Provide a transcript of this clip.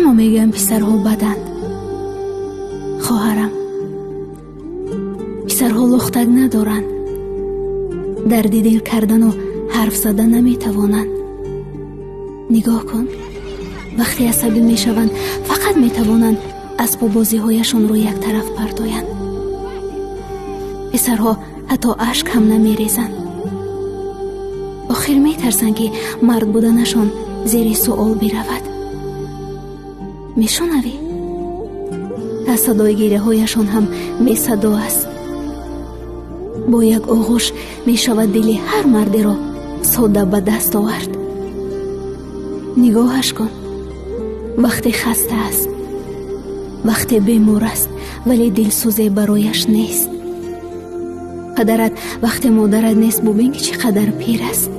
Ҳама мегӯянд, писарҳо баданд. Хоҳарам, писарҳо лухтак надоранд, дарди дил кардану ҳарф зада наметавонанд. Нигоҳ кун, вақте асабӣ мешаванд, фақат метавонанд асбоббозиҳояшонро яктараф партоянд. Писарҳо ҳатто ашк ҳам намерезанд. Охир метарсанд, ки мард буданашон зери суол биравад. Мешунавӣ, аз садои гиряҳояшон ҳам бесадо аст. Бо як оғӯш мешавад дили ҳар мардеро сода ба даст овард. Нигоҳаш кун, вақте хаста аст, вақте бемор аст, вале дилсӯзе барояш нест. Падарат вақте модарат нест, бубин, ки чӣ қадар пир аст.